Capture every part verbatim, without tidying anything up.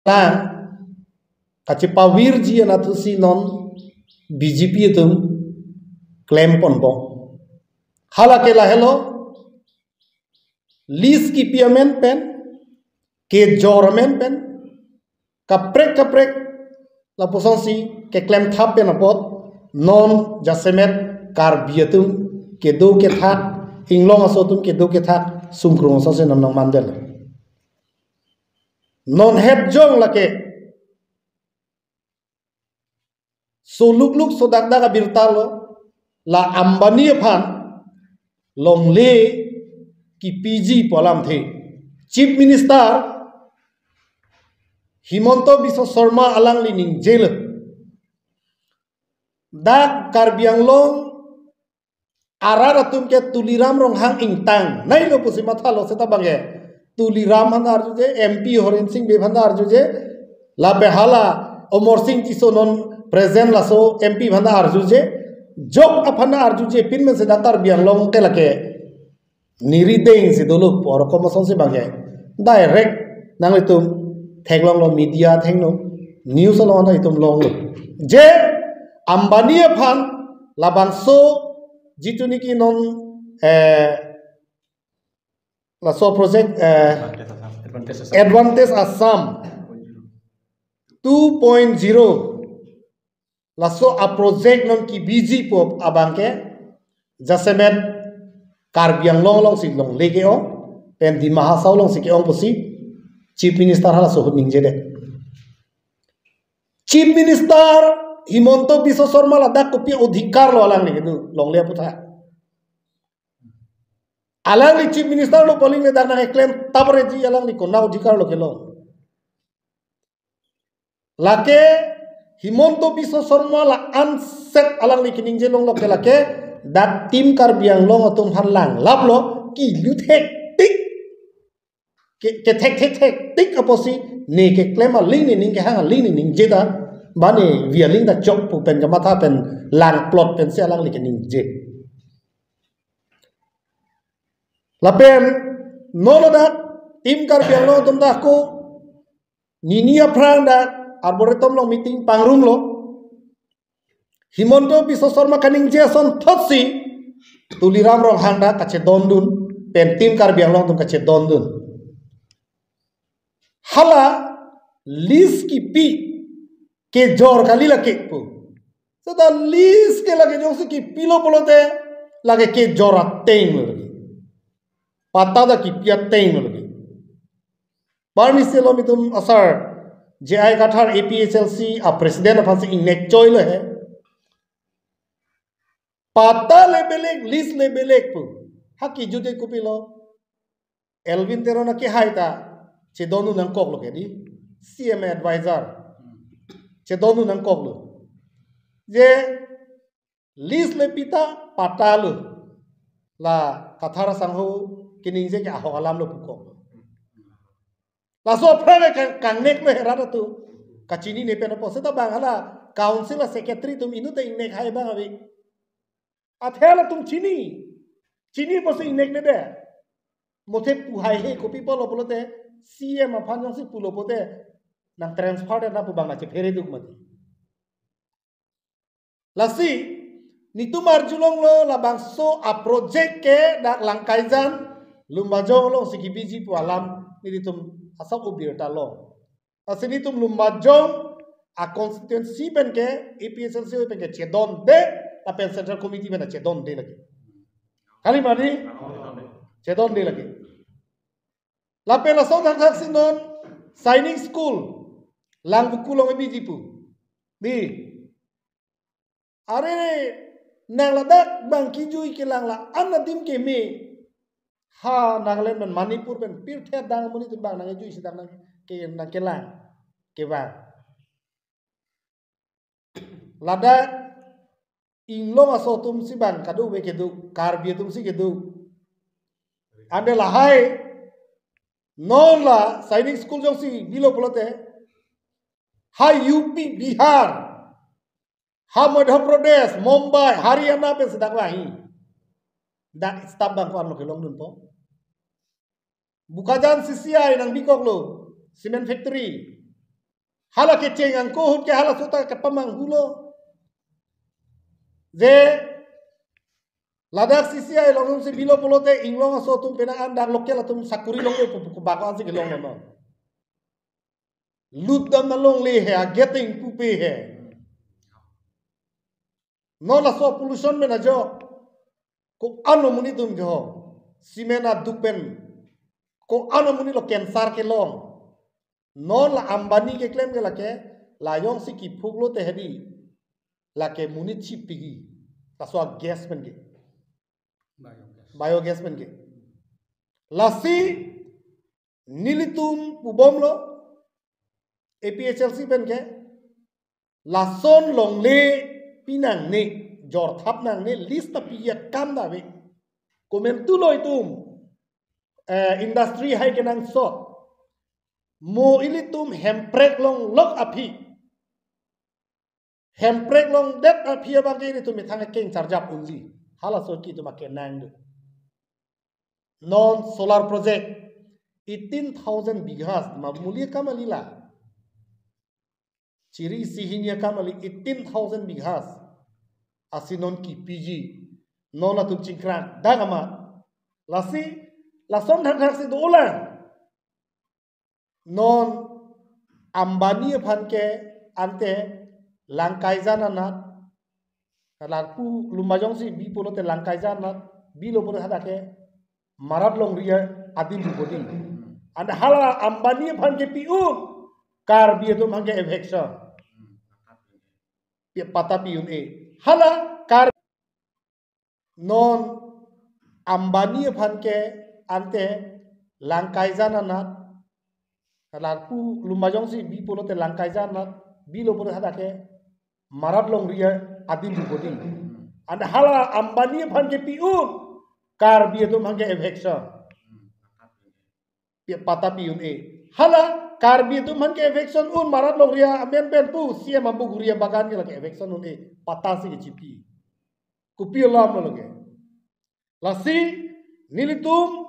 tang kachepavirji anatthusi non B J P atum klem ponbom. Hala ke lahelo, list kipi amen pen, kejor amen pen, kaprek kaprek lapusonsi keklem thap pen apot, non jasemet Karbi atum kedo kethak, inglong aso atum kedo kethak sungkrung asonsi non nangmandel. Non het jong lake solukluk sodakdak abirta lo, la Ambani aphan longle kipiji pu alamthe Chief Minister Himanta Biswa Sarma alangli ningjelo. Dak Karbi Anglong arat atum ke Tuliram Ronghang ingtang nailo pusi mathalo seta bangke Tuliram aphan arjuje, M P Horen Sing Bey aphan arjuje, lapen hala Amarsing Tisso non present laso M P aphan arjuje, jok aphan arjujepin men seta Karbi Anglong ke lake neri dengsi dolo pu arokom asonsi bangke direct nanglitum theklonglo, media thengno, news along itum longlo. Je Ambani aphan labangso jitu niki non, eh, laso project, eh, Advantage Assam. Advantage Assam two point zero. Laso a project non kibiji pu abangke jasemet Karbi Anglong alongsi longle ke-ong, pen Dima Hasao alongsi ke-ong pusi Chief Minister halaso ahut ningjedet. Chief Minister Himanta Biswa Sarma ladak kopi adhikar lo alangli kedo longle aphuthak? Alangli Chief Minister lo pu aling le dak nangkeklem tapreji, alangli konat adhikar lo kelong? Lake Himanta Biswa Sarma la anset alangli keningje longlo ke lake dak Team Karbi Anglong atum aphan langlaplo, kilu thektik, ke, kethek thektik apotsi ne keklem aling, ne ning kehang aling, ne ningje ta, ba ne vi aling ta chok pu pen kamatha pen langplot pensi alangli keningje. Lapen non ladak Team Karbi Anglong atum ta ako nini aphrang dak Arboretum along meeting pangrumlo. Himanta Biswa Sarma kaningje asonthotsi Tuliram Ronghang dak kachedondun, pen Team Karbi Anglong atum kachedondun. Hala list kipi kejor kali lake pu. Seta list ke lake jongsi kipilo pulote lake kejor ateng lo lake. Patta ta kipi ateng lo lake. Barni selo mitum asar J I Kathar A P H L C a president aphansi ingnek choilo he. Patta le belek, list le belek pu. Ha kijut ke kopilo? Elwin Teron akehai ta chedondun nangkoklo ke di, C M advisor. Chedondun nangkoklo. Je list le pi ta patta lo. La Kathar asangho keningje ke ahok alam lo pukok. Laso aphrang ke kang-, kangnek lo herat atum. Kachinine pen apot seta bang hala council a secretary atum inut ta ingnek hai bang ave. Athe latum chini. Chini apotsi ingnek nede. Mothe pu hai he, kopi pulo pulote C M aphan jongsi pulo pote nang transfer de na pu bang na chephere duk mati. Lasi netum arjulonglo labangso a project ke dak Langkaijan Lumbajong alongsi kibiji pu alam nelitum asap ubirta lo. Lasi netum Lumbajong a constituency pen ke A P H L C pen ke chedonde, lapen Central Committee pen chedonde lake. Kali mati? Chedonde lake. Lapen laso thakthak si non Sainik School Langvoku along kibiji pu. Di. Are nang ladak bang kijui kelang la-an adim keme. Ha Nagaland pen Manipur pen pirthe adang amonit atum bang nangkijui si dak nang ke, nangkelang kevang. Ladak inglong aso atum si bang kadokave kedo, Karbi atum si kedo. Ante lahai non la Sainik School jongsi bilo pulote ha U P, Bihar, ha Madhya Pradesh, Mumbai, Haryana pensi dak vahi. Dak staff bang ko-an lo kelongdunpo? Bokajan C C I nangbikoklo, cement factory. Hala kecheng angko ahut ke halaso ta kepamanghulo. Je ladak C C I along si bilo pulote inglong aso atum penang an dak local atum sakuri longpo pu, pu, bako ansi kelonglo non. Lut dam na longle he, ageteng pupe he. Non laso pollution pen ajok ko-an amonit atum jo, cement aduk pen ko-an amonit lo cancer kelong. Non la Ambani keklem ke lake, la jongsi kiphuk lote hedi, lake monit chipigi. Laso gas pen ke, biogas pen ke. Lasi nelitum pubomlo, A P H L C pen ke, lason longle pi nangne, jorthap nangne, lease ta pi akam ta ave. Komantulo itum, eh, industry hai kenangsot. Mo ilitum Hemprek longlok aphi, Hemprek longdet aphi abang ke ilitum methang keng charjap unji. Halaso ke itum akenang do. Non solar project eighteen thousand bighas, ma muli akam kali la. Chiri isi hini akam kali, eighteen thousand bighas. Asi non kipiji. Non latum chingkrak dak amat. Lasi, lason thakthak si dolang. Non Ambani aphan ke ante Langkaijan anat, lapu Lumbajong si bi pulote Langkaijan anat, bilo pulote hadak ke Marat longri adim pu bodi. Ante hala Ambani aphan ke pi un, Karbi atum aphan ke eviction. Pi patta pi un-e. Hala Kar non Ambani aphan ke ante Langkaijan anat, lapu Lumbajong si bi pulote Langkaijan anat, bilo pulote hadak ke Marat longri adim pu bodi. Ante hala Ambani aphan ke pi un, Karbi atum aphan ke eviction. Pi patta pi un-e. Hala Karbi atum aphan ke eviction un, Marat longri amen pen pu C M Ambu Guri abagan ke lake eviction un-e, patta si kechipi. Kopi alam lo lake. Lasi nelitum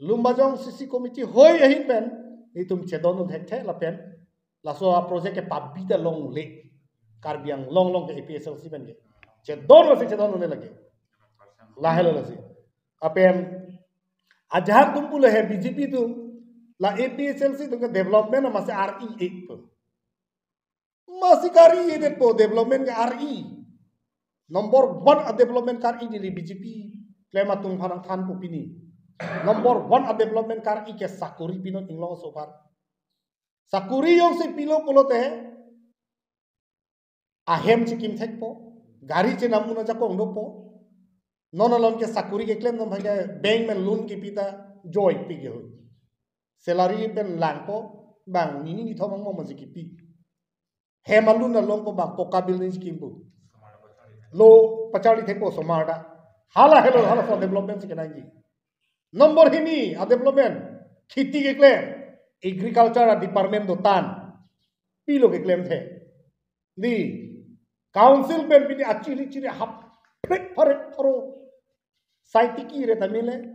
Lumbajong C C committee hoi ahin pen nelitum chedondun thekthe lapen laso a project ke pabi ta longle. Karbi Anglong along ke A P H L C pen ke chedon lasi chedondun lake. Lahelo lasi. Lapen ajahak atum pulo he B J P atum, la A P H L C atum ke development masi R E-e pu. Masi R E-e detpo, development ke R E. Number one a development R E neli B J P klem atum aphan nangthanpo pini. Number one a development R E ke sakuri pinon inglong aso aphan. Sakuri jongsi pilo pulote ahem chikim thekpo, gari chenam un ajakong dopo. Non along ke sakuri keklem atum aphan ke bank pen loan kipi ta joipi ke ho. Salary pen langpo, bang nini nithom angmo masi kipi. Hem alun along ko bang poka building scheme pu. Lo pacharli thekpo osomar ta. Hala helo, halaso development si kenangji. Number hini a development, kheti keklem, agriculture a department dotan. Pilo keklem the. Di council pen pini achiri chiri hap phet pharet pharo. Sai tiki re tamile.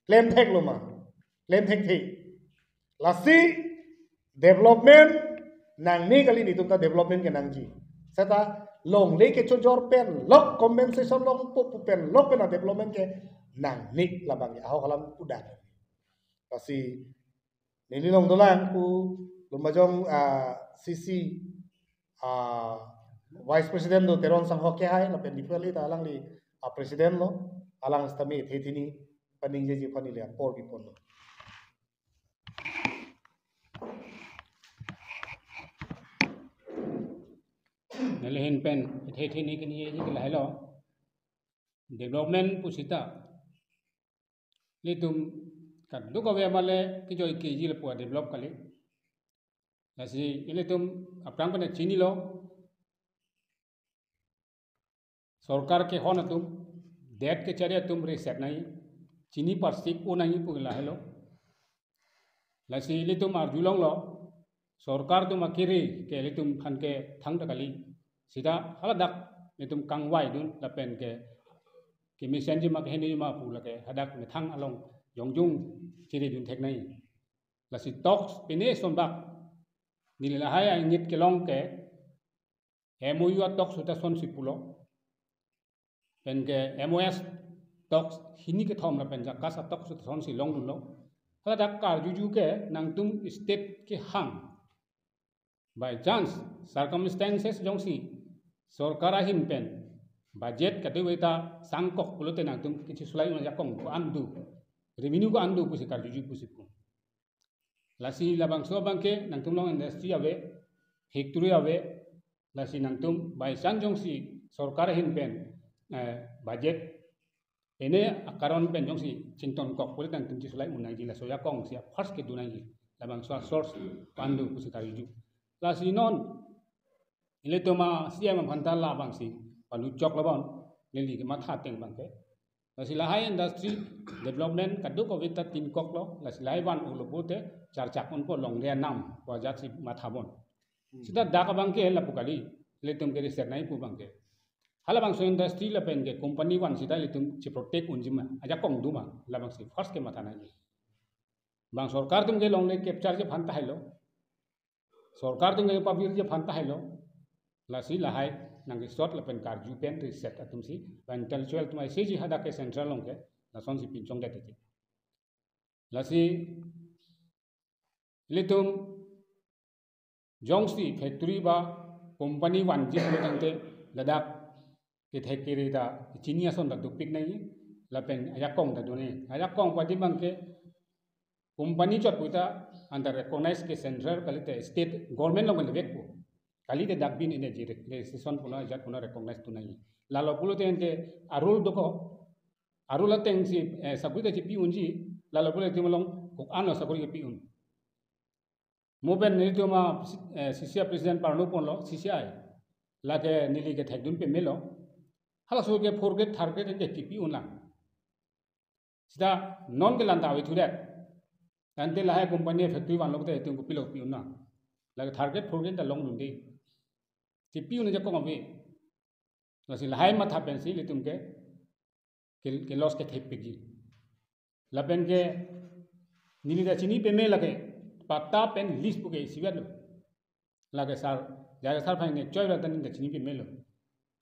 Klem theklo ma. Klem thekthe. Lasi development nangne kali, nelitum ta development kenangji. Seta longle kechojor pen lok, compensation longpo pu pen lok pen a development kenangne labang ke. Ahok alam udah. Lasi neli long dolang pu Lumbajong, ah, C C, ah, Vice President do Teron Sangho kehai lapen Diphu ta alangli, ah, President lo, alang sitame the thini paningjeji aphan neli apor biponlo. Neli ahin pen the thini keningjeji ke lahelo. Development pu seta ilitum kadokave amale kejoi keji lapu a develop kali. Lasi ilitum aphrang pen chinilo, sorkar kehon atum, debt kechari atum reset nangji, chini parsik un nangji pu lahelo. Lasi ilitum arjulonglo, sorkar atum akiri ke ilitum aphan ke thangta kali. Seta haladak ilitum kangvaidun lapen ke kemesenji ma kehenji ma pu lake hadak methang along jongjung chiridun thek nangji. Lasi talks pine sonbak Neli lahai a-ingit kelong ke M O U a-talks seta sonsi pulo. Penke M O S talks hini kethom lapen JACAS a-talks seta sonsi longdunlo. Hala dak karjuju ke nangtum state kehang, by chance, circumstances jongsi sorkar ahin pen budget kadokave ta sangkok pulote nangtum kechisulai un ajakong ko-an do, revenue ko-an do pusi karjuju pusi pu. Lasi labangso abangke nangtum along industry ave, factory ave, lasi nangtum by chance jongsi sorkar ahin pen, eh, budget ene akaron pen jongsi chingtonkok pulote nangtum chisulai un nangji, laso ajakong si first kedo nangji. Labangso a-source ko-an do pusi karjuju. Lasi non ilitum a-C M aphan ta labangsi palu choklo bon, neli kematha ateng abangke. Lasi lahai industry development kadokave ta tinkoklo, lasi lahai van-olo pulote charchak unpo, longri anam pu ajatsi matha bon. Hmm. Seta dak abangke lapu kali, ilitum keriset nangji pu abangke. Halabangso industry lapen ke company van seta ilitum chiprotect unji ma, ajakong do ma, labangsi first kematha nangji. Bang sorkar atum ke longle capture ji aphan tahai lo. Sorkar atum ke pavirji aphan tahai lo. Lasi lahai nangkesot lapen karju pen reset atumsi, bang intellectual atum aisiji hadak ke central along ke, lasonsi pinchongdet titi. Lasi ilitum jongsi factory ba company vanji pulo tangte ladak kethek kere ta chini ason ta dopik nangji, lapen ajakong ta do nangji. Ajakong padi abangke company chot puta under recognize ke central kalite state government along le vekpo. Kalite dak bin energy re-, registration pulo ajat pulo recognize do nangji. Lalo pulote ante a-rule dokok, a-rule atengsi, eh, sakori ta chipi unji, lalo pulote ilitum along kok-an lo sakori kepi un. Mo pen nelitum a, eh, C C I president parno ponlo, C C I. Lake neli kethekdun pamelo. Halaso ke fourth grade, third grade ante chipi unlang. Seta non ke lanta ave thudet. Ante lahai company factory vanlo te ilitum kopilo pi un na. Lake third grade, fourth grade ta longdunde. Chipi un ajakong ave. Lasi lahai matha pensi ilitum ke, ke, ke-loss kethepikji. Lapen ke neli ta chini pame lake patta pen lease puke isivet lo. Lake sir, jaya sir aphan ne choi ra ta neli ta chini pamelo.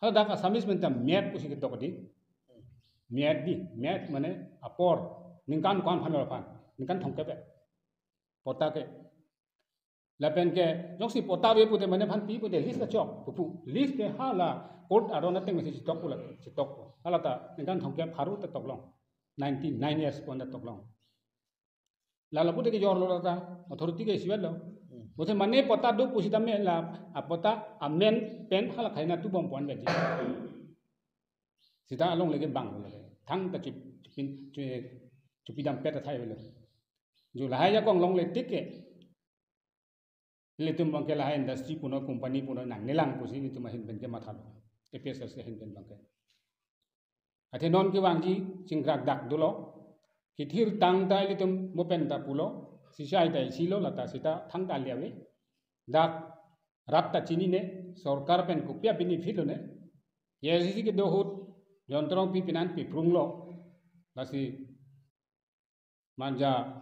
Haladak Assamese pen ta miyat pusi ketok di. Miyat di, miyat mane apor. Ningkan ko-an aphan lo aphan. Ningkan thomkep. Patta ke. Lapen ke, jongsi patta ave pute mane aphan pi pute lease ta chok, pupu. Lease ke hala court aron ateng si chitok pula, chitok. Hala ta, ningkan thomkep pharo ta toklong. Ninety-nine years pon ta toklong. Lalo pute kejor lo ta, authority ke isivet lo. Hmm. Pute mane patta do pusitame la, apatta amen pen hala khaina tu bom pon gaji. Seta along leke bang lo leke. Thangta chup-, chupin, chu-, chupidam pet athai lo. Ju lahai ajakong longle tik ke. Ilitum abangke lahai industry punon, company punon nangnelang pusi ilitum ahin pen kemathalo. A P S S ahin pen abangke. Athe non kevangji chingkrak dak dolo. Kethir tang ta ilitum mo pen ta pulo. C C I ta isilo lata seta thangta liavi. Dak rat ta chinine, sorkar pen kopi a-benefit lone. A I C C kedo ahut, Jan Trongpi pinan piprunglo. Lasi manja